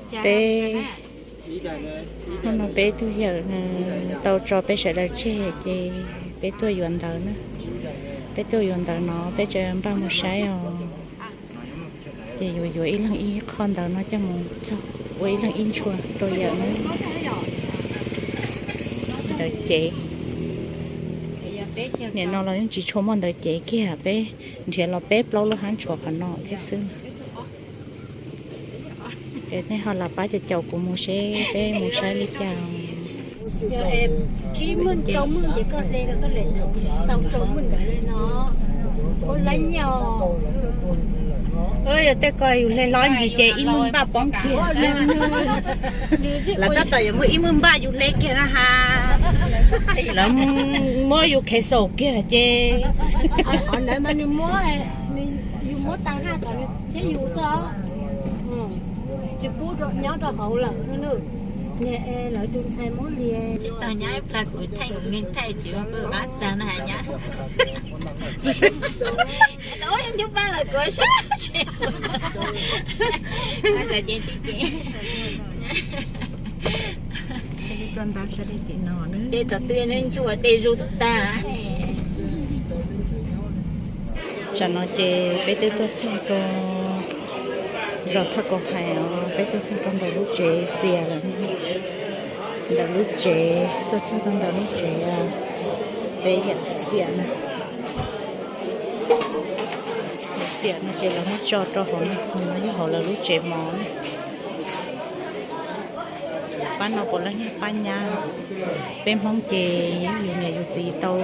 Peb, hnub no peb tug yawm tau tso peb sawv daws tseg ces peb tuaj yuav ntawv na. Peb tuaj yuav ntawv no peb tseem npaj mus saib os. Ces yuav yuav ib leeg ib qho ntawv no coj mus txog ua ib leeg ib ntshua rau yawm na. Ntawv cev. Nim no los yeej tsis tshua muaj ntawv cev kiag, peb nrhiav los peb plaub lub hab tshuav qhov no thiab xwb. Es nej ho los pab caum caum kuv mus seb peb mus saib li cas. Yog tej ko yus hle hlob ntsis ces ib maj npaj poob kiag. Lawv tab tom yuav muaj ib maj npaj yus hle kiag na has. Lawv muab yus khev xaum kiag ces qhov ntawd mas nws muab, yus muab tag haj kom nws thiab yus xwb. Tsis pub nyob rau hauv lawm. Niag lawv tus ntxhais Hmoob Lias tsis tau nyob ib plag kuv thaij kuv nkeeg thaij tsis ua pab txag na has nyab. Ua ncuj pab lawm kuv sab ces Tam no ces peb twb tuaj txog rau zos Thoj Kaus Hais os, peb tuaj txog rau ntawm lub tsev txias lawm. Ntawm lub tsev, tuaj txog rau ntawm lub tsev, peb yawm xiam na. Xiam no ces lawv muab tso rau hauv no, no yog hauv lawv lub tsev mov na. Pab no puav leej yog pab nyab. Peb Hmoob ces yus niam yus txiv tau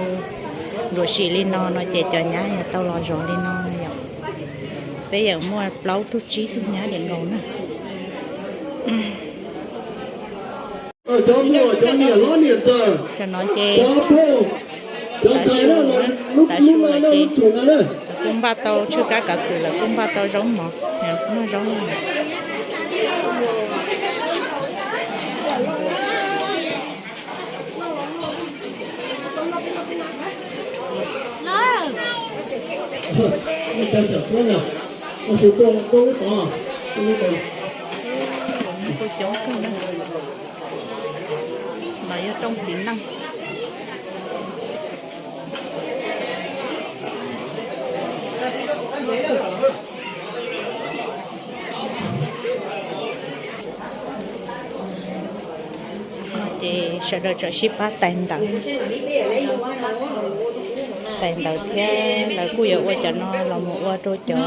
nruam sim li no no ces cov nyab yog tau los zov li no yom. Peb yawm muaj plaub tug tsib tug nyab diam nkaus na. Cov muam, cov niam hlob niam ntxawm, cov phauj, cov ntxhais, lub no, lub tsum no na. Kuj npaj tau tshuaj kab kav xwm lawm, kuj npaj tau zaub mov, noj zaub mov. Kuj coob kawg na. No yog rooj txiv neej. Ces sawv daws tseem sib pab tais ntawv, tais ntawv thiab lawv kuj yuav ua cov no los mus ua rau cov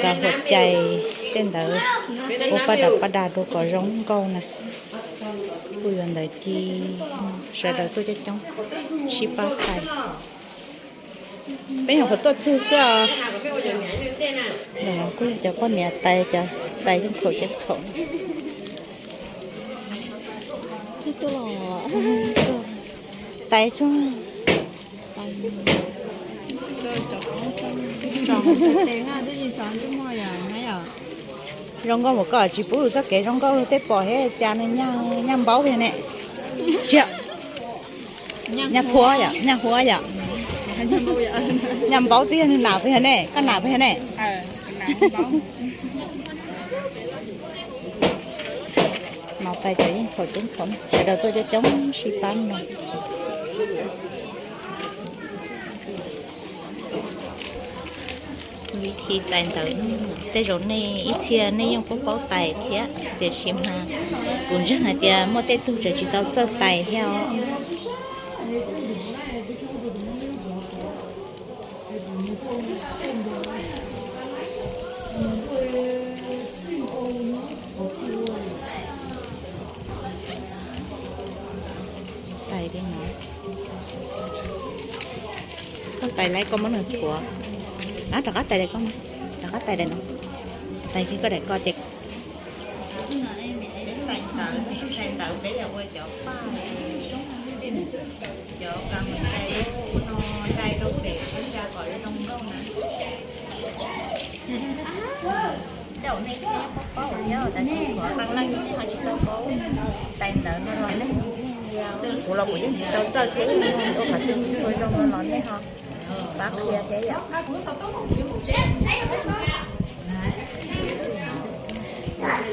kav huam cai tej ntawd, ua paj dam paj da rau kom zoo nkauj na. Kuj yuav ntawd ci, sawv daws tuaj coob coob sib pab tais. Peb nyuam qhuav tuaj txug xwb os. Kuj yog cov poj niam tais, cov tais yeej khaum ceeb khaum. Tais tsuag. Zoo nkauj mus koj tsis pub txoj kev zoo nkauj rau tej pom thiab cas nws nyaj npaub tiag ne. Tsia, nyaj huab yom, nyaj huab yom. Nyaj npaub tiag, nws nam pes yog ne, koj nam pes yog ne. No tais cov yeej khaum ceeb khaum, sawv daws tuaj coob coob sib pab no. Vib thi tais ntawv, tej zaum nej ib txhia nej yeej paub paub tais thiab, tiam sis mas kuv ntseeg hais tias muaj tej tug tseem tsis tau txawj tais thiab os. Tais li no, koj tais lawm koj muab nws thuav. Ab, rov qab tais daim koj, rov qab tais daim no, tais kiag koj daim ko ces. Tais ntawv, tais ntawv peb yog ua cov paj, cov kav huam cai, ua no dai rau pem ua ntsa kom zoo nkauj na. Tej zaum nej thiab paub paub thiab, tab sis qhov qee leej ho tsis tau paub. Tais ntawv no los nej, kuv los kuv yeej tsis tau txawj thiab, ua qhov twg tsis tshua zoo no los nej ho pab qhia thiab yom.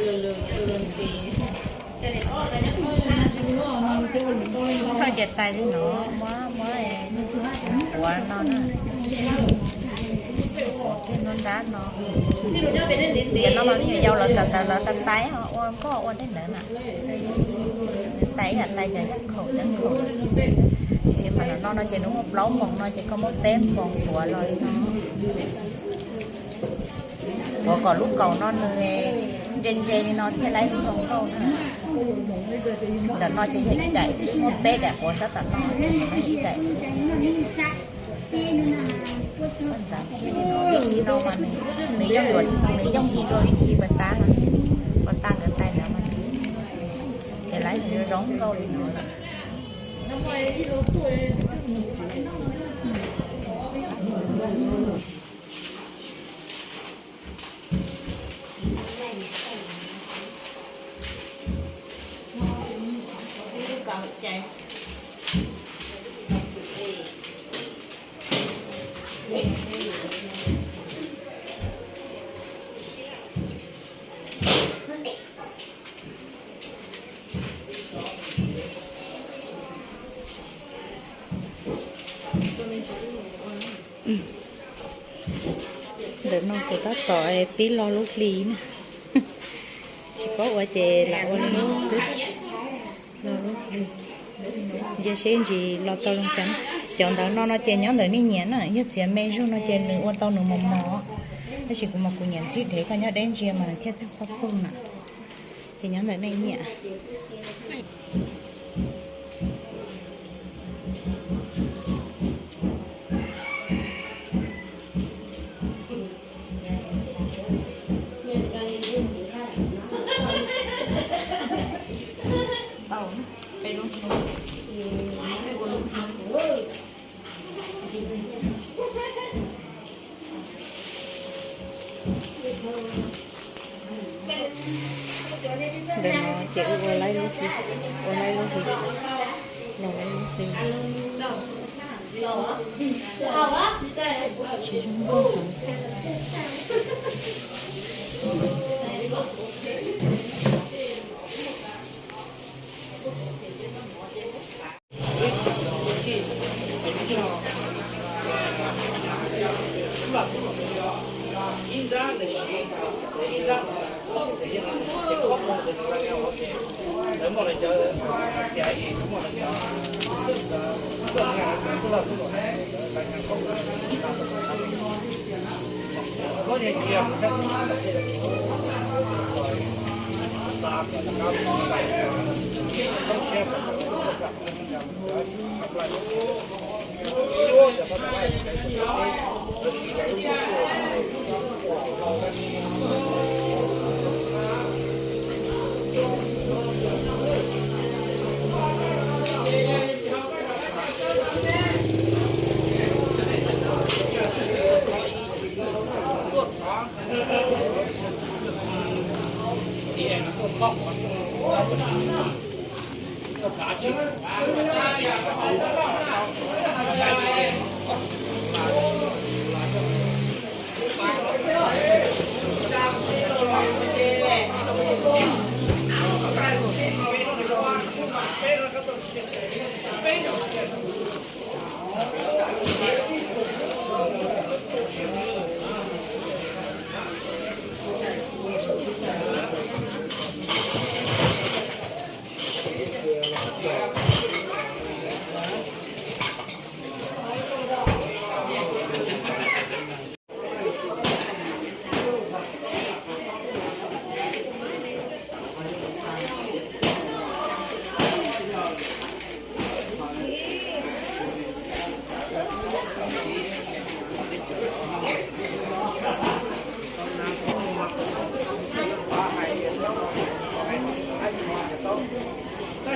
Thawj ces tais li no, muab muab quav no na, quav kiag no nrab no. Ces no mas me nyuam yaus lawv kawm ntawv lawv tais tais ua nkauj ua tej ntawd na. Tais ib yam tais cov yaj khaum cov khaum. Tiam sis mas ntawm no no ces nws muaj plaub npoos no ces koj muab peb npoos quav los li no. Quav kom lub kaus no nws ntse ntse li no thiaj li zoo nkauj na. Ntawm no ces yog ib daim xwb, muaj peb daim quav sab tom no, ib daim xwb. Ntxav thiab li no, vib thi no mas nws yooj yim, nws yooj yim dua vib thi pas tas no, pas tas nkawd tais ntawd mas, ces lawv nws zoo nkauj li no. Ntawm no kuv tab tom pib lo lub hli na. Tsis paub ua ces lam ua li no xwb. Lo lub hli, ntsia seb ntsis lo tau zoo cas. Cov ntawv no no ces nyob ntawm nej nyiam na, yog txiav me zog no ces nws ua tau nws mos mos. Tab sis kuv mas kuv nyiam ntxhib dhev, koj nyob deb ntsia mas nws thiaj tawg poj tug na. Ces nyob ntawm nej nyiam. Ntawm no ces ua laib lub hli, ua laib lub hli, los laib lub hli.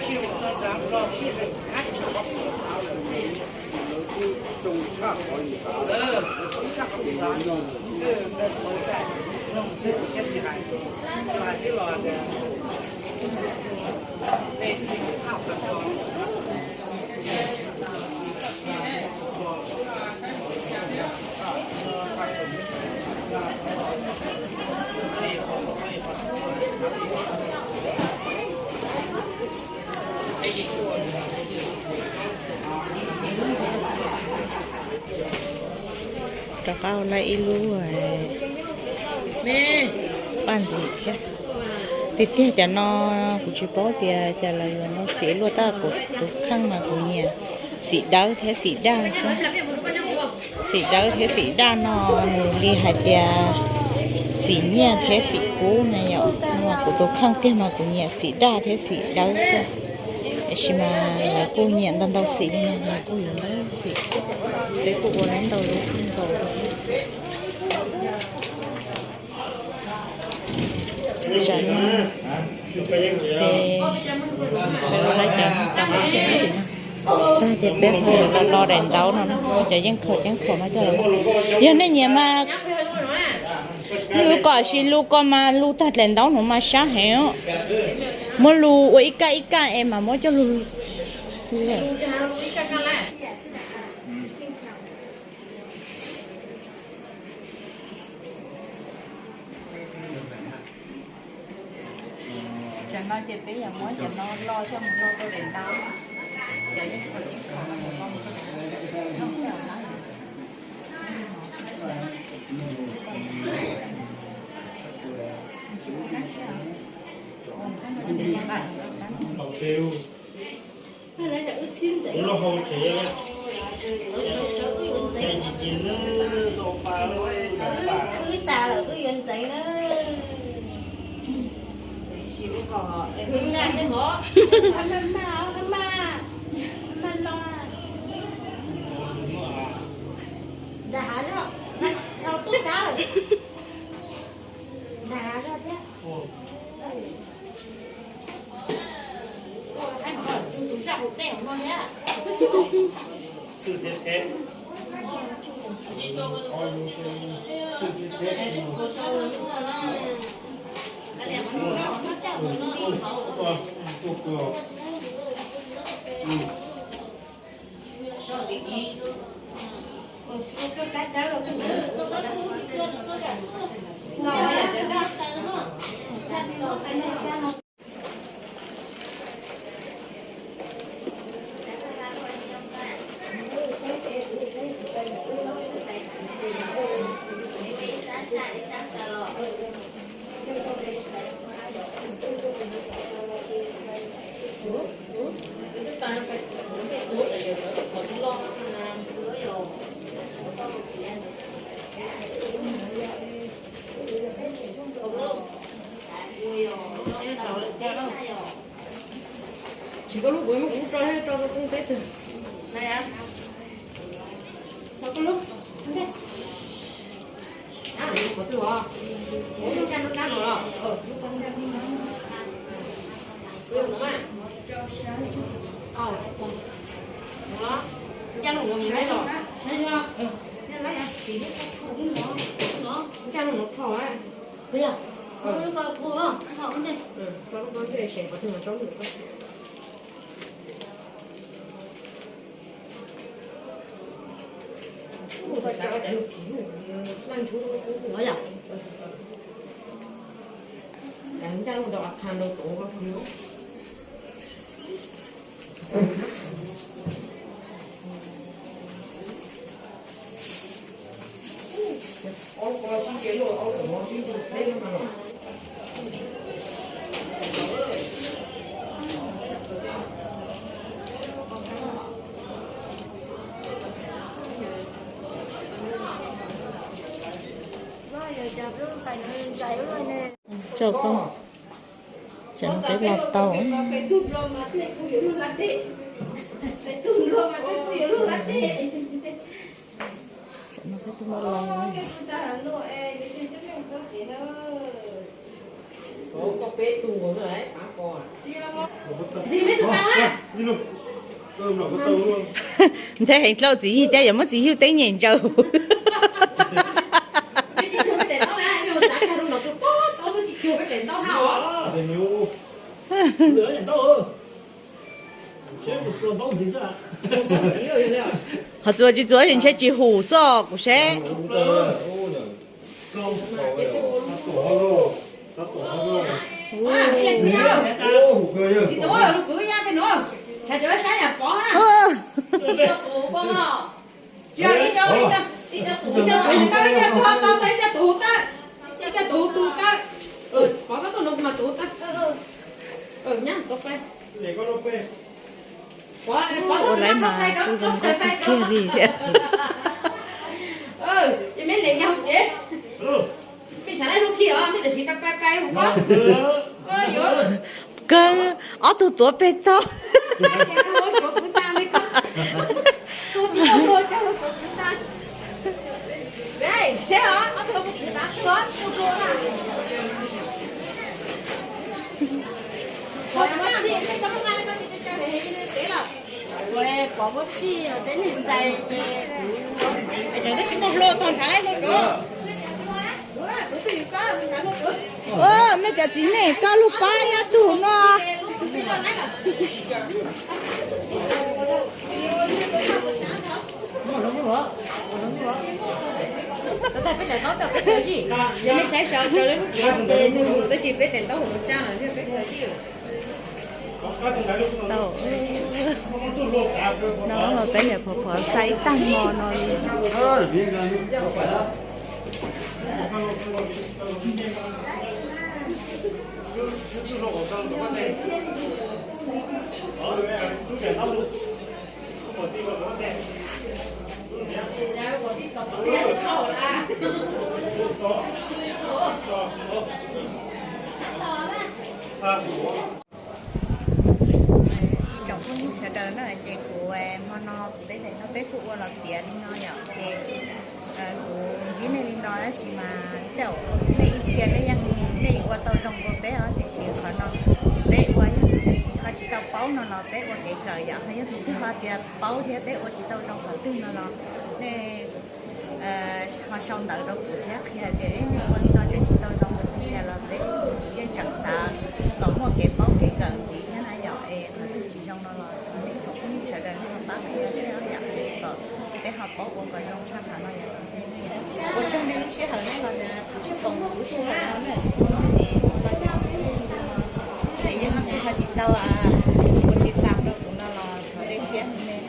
Tsis zoo nkauj heev. Tau lawm ib lub paj ntxim thiab. Tiag tiag cov no kuv tsis paub tias cas lawv yuav ntau xim luaj tab kuv tus kheej mas kuv nyiam xim dawb thiab xim daj xwb. Xim dawb thiab xim daj no nws li hais tias xim nyiaj thiab xim kub na yom. Mas kuv tus kheej tiag mas kuv nyiam xim daj thiab xim dawb xwb. Tiam sis mas lawv kuj nyiam ntau ntau xim li no, lawv kuj yuav ntau xim. Peb kuj ua lawv ntau lub kheej nkaus. Tsam no ces peb ua lawv cov ntau lub cev no. Tag ces peb ho yuav los lo daim ntaub no, cov yeej khaum ceeb khaum no coj los. Yog nej nyiam mas lus kom sis lus ko mas lus tag daim ntaub no mas sab heev. Muab lus ua ib kaj ib kaj es mas muab coj lus. Tsam no ces peb yuav muab cov no lo coj mus lo rau daim ntaub. Khwb tas lawm wb yuav ntxeev na. Nram hav zog, tub kab lawm. Nram hav zog thiab. Tus zaj hauv dej hauv no thiab. Tsis koj lub kuv muab kuv tso tso rau koj teb twg. Koj lub. Qhov twg os? Ua lub ncav lub nab no los? Ua no mas. Ncav lub no mus los? Ncav lub no phom. Tso lub no ntej, qhov twg mas tso lub no. Tso koj, tsam no peb los tau. Tsam no peb twb muab los. Nthe heev dlhau txiv yig cas yuav muab txiv yug teb nyem ntsaws. Ho txuas tsis txuas ntshe tsis hum xwb kuv seb. Ib co tus hu tawb, ib co tus hu tawb, ib co tus hu tawb, ib co tus hu tawb. Pov koj tuaj no mas tus hu tawb. Nyab tus pe. Ua laiv mas kuj zoo nkauj kawg kiag li thiab. Mej le nyob tsev, mej tshav laj hlub khi os, mej tam sim tau kai kai hu koj. Kawg, ob tug tuav pem tog. Mej cov txiv neej koj lub pab nyob tug no. Peb daim ntaub tau peb xav zij, yog mej saib tso rau lub kev mus tab sis peb daim ntaub hauv tsa lawm peb xav zij. Tau, no los peb niam pog pov xaiv tag hmo no li. Ib tsoom phooj ywg sawv daws na, ces kuv hmo no peb daim no peb kuj ua los tiav li no yom, ces kuv ntsib nej li no tab sis mas tej zaum nej ib txhia nej yeej nej ua tau zoo dua peb os, tiam sis qhov no peb ua yog tus tsis ho tsis tau paub no los peb ua kev kawm yom, ho yog tus twg ho tias paub thiab peb ua tsis tau zoo qhov twg no los nej ho sau ntawv rau kuv thiab qhia tias nej ua li no tseem tsis tau zoo tiag los peb yeej tseem xav kom muaj kev paub kev kawm ntxiv thiab na yom, es qhov twg tsis zoo no los thov nej tsoom phooj ywg sawv daws nej ho pab qhia thiab yom, kom peb ho paub ua kom zoo tshaj qhov no yom. Ua tsaug nej lub sij hawm nej los nrog kuv sib koom lub sij hawm no na, es yog nej ho tsis tau ua tiv tam rau kuv no los thov nej siab nej.